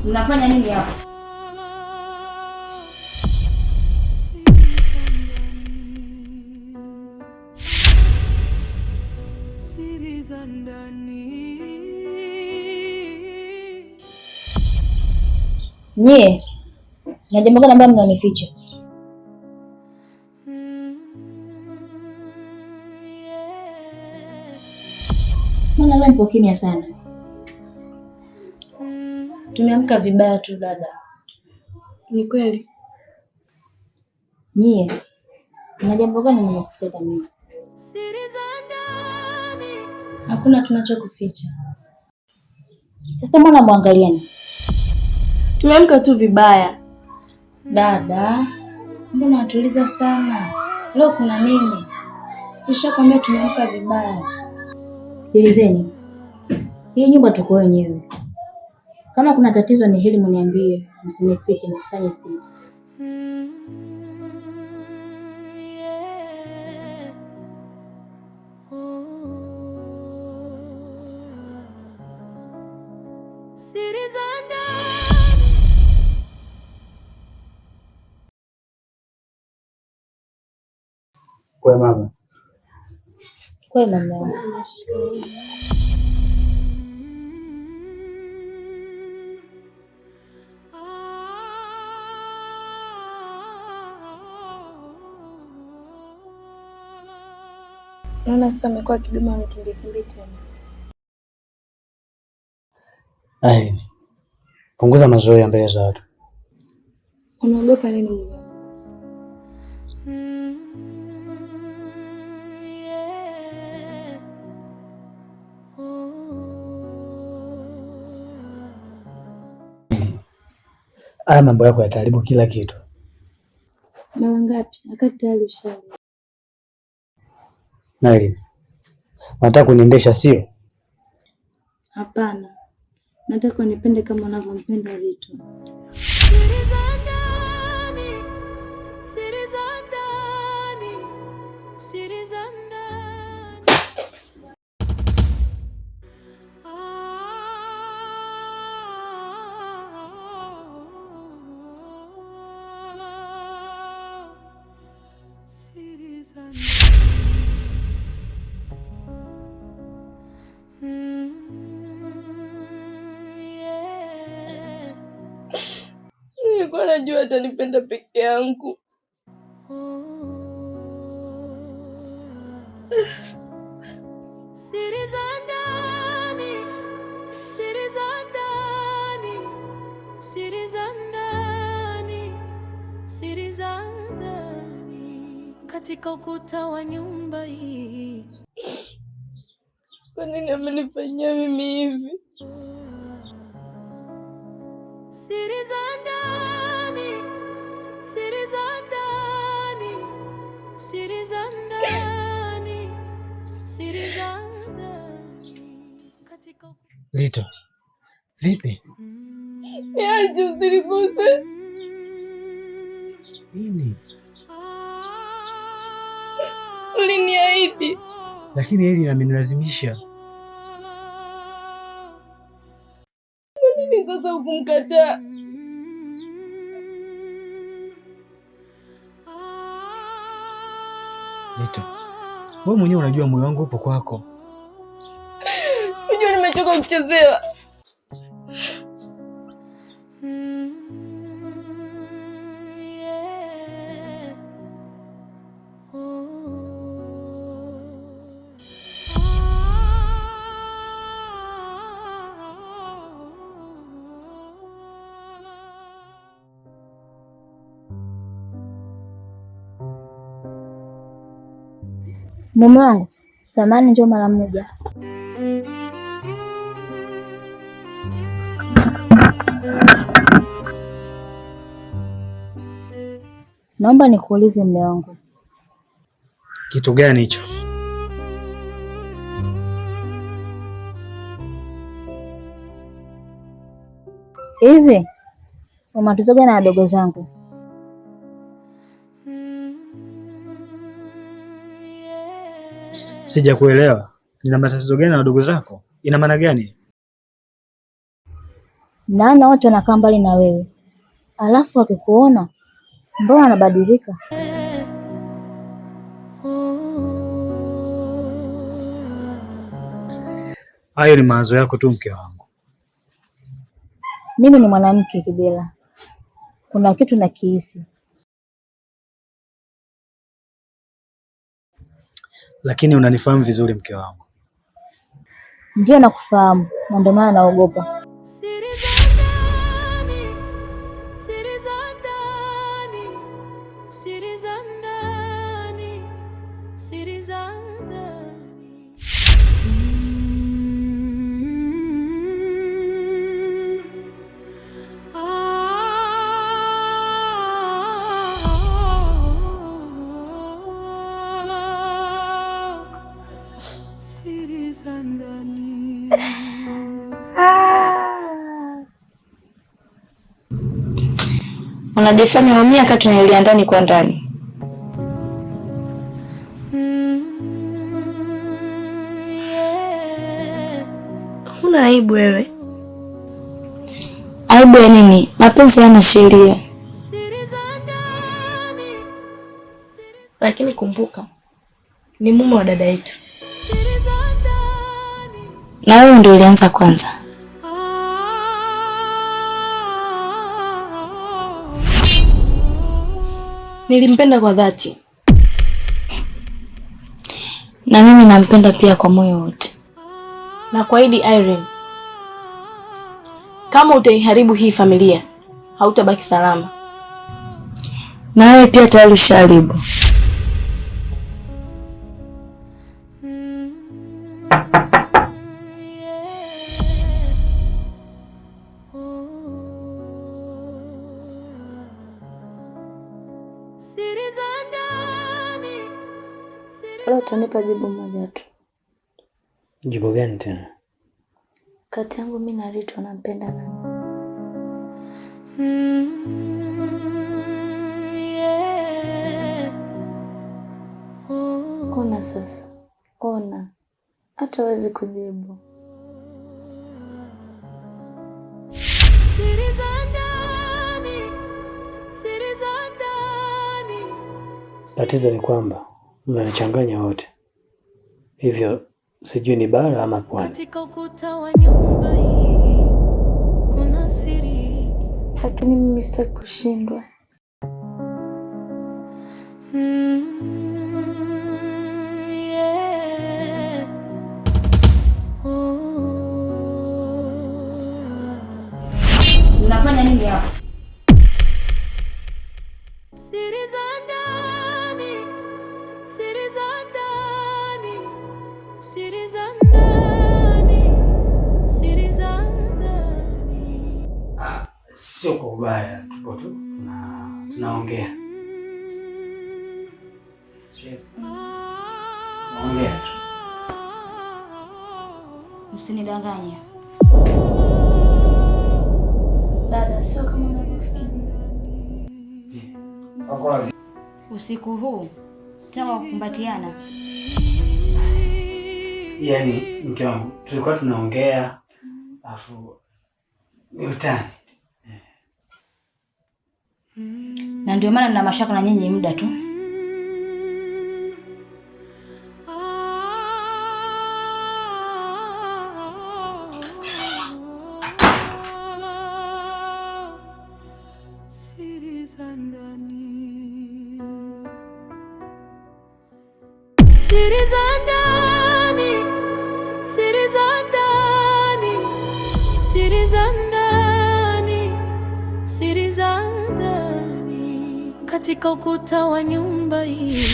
Mnafanya nini hapa? Nyie na jambo gani ambayo mnanificha? Mbona leo mpo kimya sana? Tumeamka vibaya tu dada. Ni kweli. Nyie na jambo gani mnakuficha mimi? Hakuna tunachokuficha. Sasa mbona mwangaliani? Tumeamka tu vibaya. Dada, mbona watuliza sana? Leo kuna nini? Si ushakwambia tumeamka vibaya. Sikilizeni, hii nyumba tuko wenyewe. Kama kuna tatizo ni hili mniambie, msinifiche, msifanye siri. Kwa mama. Kwema mume wangu. Naona sasa amekuwa kiduma amekimbia tena. Irene, punguza mazoea mbele za watu. Unaogopa nini mume wangu? Haya mambo yako yataharibu kila kitu. Mara ngapi? Wakati tayari ushaoa. Irene, unataka kuniendesha sio? Hapana, nataka unipende kama unavyompenda Rito. Siri za ndani, siri za ndani, siri za ndani. Ah, siri za ndani. Yeah. Nilikuwa najua atanipenda peke yangu. Siri za ndani, siri za ndani, siri za ndani, siri za ndani, katika ukuta wa nyumba hii. Kwa nini amenifanyia mimi hivi? Siri za ndani, siri za ndani, siri za ndani, siri za ndani, katika Lito, vipi? Niache, usiniguse. Nini? Uliniahidi. Lakini Irene amenilazimisha. Kwa nini sasa hukumkataa? Lito, wewe mwenyewe unajua moyo wangu upo kwako. Unajua nimechoka kuchezewa. Yeah. Mume wangu, samahani, njoo mara moja. Naomba nikuulize mume wangu, Kitu gani hicho? hivi una matatizo gani na wadogo zangu? Sijakuelewa. Nina matatizo gani na wadogo zako? Ina maana gani? Naona watu wanakaa mbali na wewe, alafu wakikuona mbona wanabadilika? Hayo ni mawazo yako tu, mke wangu. Mimi ni mwanamke Kibela, kuna kitu nakihisi. Lakini unanifahamu vizuri mke wangu. Ndio nakufahamu, na ndio maana naogopa. Siri za ndani, siri za ndani, siri za ndani, siri za ndani. Ah, siri za ndani. Unajifanya umia wakati unailia ndani kwa ndani. Yeah. Huna aibu wewe? Aibu ya nini? Mapenzi hayana sheria. Siri za ndani, Lakini kumbuka, ni mume wa dada yetu. siri za ndani. Na wewe ndio ulianza kwanza. Nilimpenda kwa dhati. Na mimi nampenda pia kwa moyo wote. Na kuahidi Irene, kama utaiharibu hii familia, hautabaki salama. Na wewe pia tayari ushaharibu. Siri za ndani, siri Leo utanipa jibu moja tu. Jibu gani tena? Kati yangu mimi na Rita unampenda nani? Yeah. Ona sasa, ona, hata huwezi kujibu. Siri za ndani, siri za ndani. Tatizo ni kwamba mnanichanganya wote, hivyo sijui ni bara ama pwani. Katika ukuta wa nyumba hii kuna siri. Lakini mimi sitaki kushindwa. Yeah. Oh. Unafanya nini hapa? Siri za ndani, siri za ndani, siri za ndani, siri za ndani. Sio kwa ubaya, tupo tu tunaongea, tunaongea tu. Msinidanganye. Dada, sio kama unavyofikiria. Usiku huu tena kukumbatiana. Yaani mke wangu, tulikuwa tunaongea afu ni utani. Na ndio maana nina mashaka na nyinyi muda tu. Siri za ndani, siri za ndani, siri za ndani, siri za ndani, siri za ndani. Katika ukuta wa nyumba hii.